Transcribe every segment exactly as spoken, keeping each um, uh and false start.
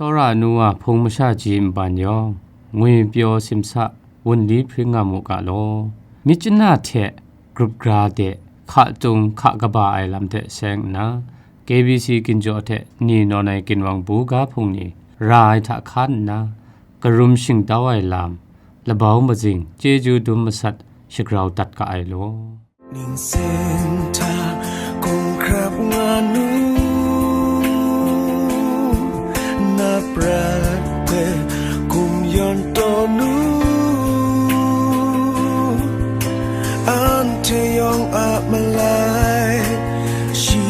Tsawra nu wa hpung masha ji nban yawng, ngwi pyaw simsa wunli hpring nga mu ga law. Myit chana hte grup gra de hka tung hka kaba ai lam hte seng nna, K B C ginjaw hte ni nawn ai ginwang buga hpung ni ra ai hta hkan nna, karum shingtau ai lam, labau mazing, chyeju dum masat shagrau dat ga ai law. Ningsin hta kum hkrap nga nu, na prat hpe kum yawn taw nu, anhte yawng a malai, shi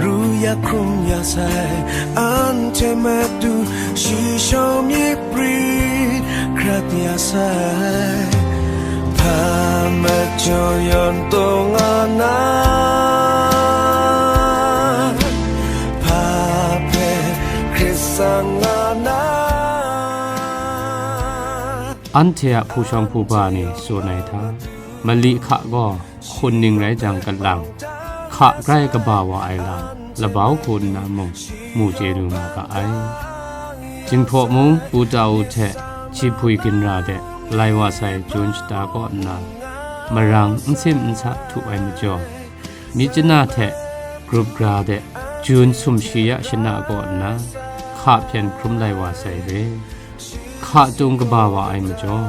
ru ya hkrum ya sai, anhte matu shi shawng myit prit hkrat ya sai, hpa majaw yawn taw nga na, hpa hpe hkrit sang nga na. Anhte a hpu shawng hpu ba ni tsun ai hta, mali hka gaw hkun ning rai jang kalang, hka grai kaba wa ai lam, labau hku nna mung mu chye lu nga ga ai. Jinghpaw mung Pu Tau hte Jihpui ginra de lai wa sai Jun shata kaw nna, marang n sim n sa htu ai majaw, myit chana hte grup gra de Jun sumshi ya shana kaw nna, hka hpyen hkrum lai wa sai re. Hka tung kaba wa ai majaw,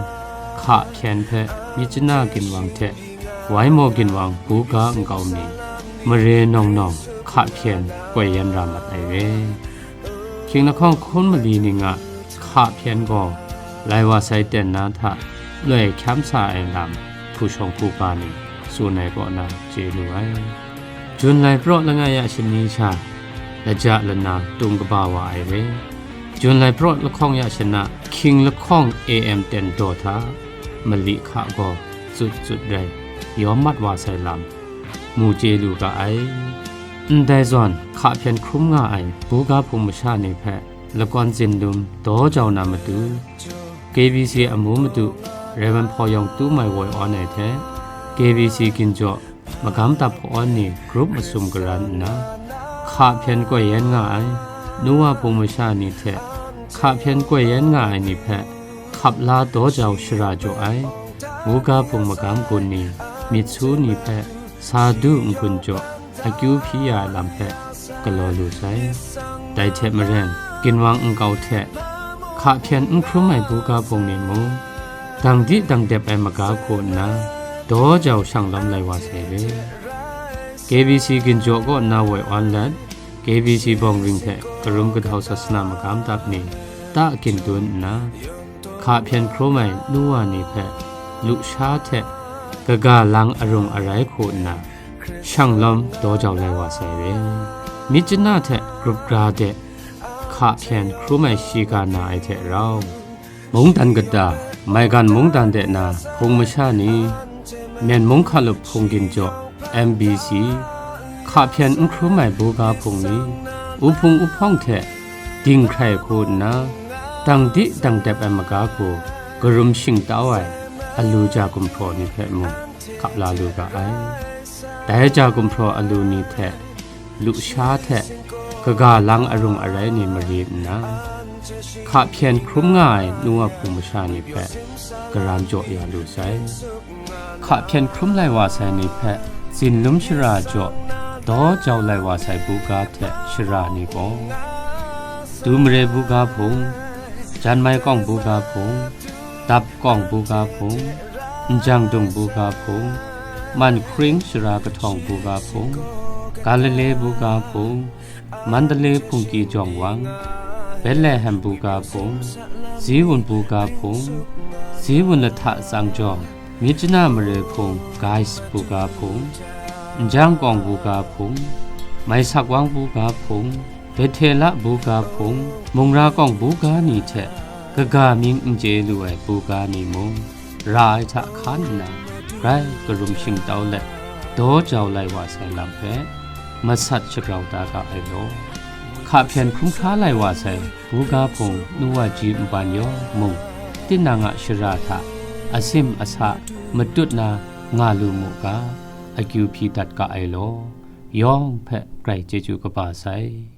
hka hpyen hpe myit chana ginwang hte wai maw ginwang buga nkau mi, mare nawng nawng hka hpyen koi yan ra mat ai re. Hkying lahkawng hkun mali ning a hka hpyen gaw, lai wa sai ten na hta loi hkyam sa ai lam, hpu shawng hpu ba ni tsun ai kaw na chye lu ai. Jun lai praw langai ya shani sha, laja lana tung kaba wa ai re. Jun lai praw lahkawng ya shana, hkying lahkawng A M ten daw hta, mali hka gaw zut zut rai, yawm mat wa sai lam, mu chye lu ga ai. Ndai zawn, hka hpyen hkrum nga ai buga hpung masha ni hpe lakawn zinlum daw jau na matu, K B C amu madu, Rev. Hpaw Yawng Tum Mai woi awn ai hte, K B C ginjaw magam dap hpaw awn ni grup masum garan nna, hka hpyen koi yan nga ai, nu wa hpung masha ni hte, hka hpyen koi yan nga ai ni hpe, hkap la daw jau shara jaw ai, buga hpung magam gun ni, myit su ni hpe, sa du n-gun jaw, akyu hpyi ya ai lam hpe galaw lu sai. Dai hte maren, ginwang nkau hte hka hpyen n hkrum ai buga hpung ni mung, dang di dang dep ai maga hku nna, daw jau shang lawm lai wa sai re. K B C ginjaw kaw nna woi awn let, K B C bawng ring hte karum kahtau sasana magam dap ni ta kin dun nna, hka hpyen hkrum ai nu wa ni hpe lusha hte kaga lang arung arai hku nna, shang lawm daw jau lai wa sai re. Myit chana hte grup gra de hka hpyen hkrum ai shiga na ai hte rau, mungdan kata, maigan mungdan de na hpung masha ni, Myen mung hkalup hpung ginjaw, M B C, hka hpyen n hkrum ai buga hpung ni, uhpung uhpawng hte dinghkrai hku nna, dang di dang dep ai maga hku karum shingtau ai alu ja gumhpraw ni hpe mung hkap la lu ga ai. Dai ja gumhpraw alu ni hte lusha hte kaga lang arung arai ni mari nna, hka hpyen hkrum nga ai nu wa hpung masha ni hpe garan jaw ya lu sai. Hka hpyen hkrum lai wa sai ni hpe zinlum shara jaw daw jau lai wa sai buga hte shara ni gaw, Tu mare buga hpung, Jan mai kawng buga hpung, Dap kawng buga hpung, Njang dung buga hpung, Man hkring shara kahtawng buga hpung, Galile buga hpung, Mandalay hpungki jawng wang, Betlehem buga hpung, Ziwun buga hpung, Ziwun lahta tsang jawng, Myitkyina mare hpung, Gais buga hpung, Njang kawng buga hpung, Maisak wang buga hpung, Bethela buga hpung, Mungra kawng buga ni hte kaga mying n chye lu ai buga ni mung, ra ai hta hkan nna, grai karum shingtau let, daw jau lai wa sai lam hpe, masat shagrau da ga ai law. Hka hpyen hkrum hkra lai wa sai buga hpung nu wa ji nban yawng mung, tinang a shara hta asim asa matut na nga lu mu ga, akyu hpyi dat ga ai law. Yawng hpe grai chyeju kaba sai.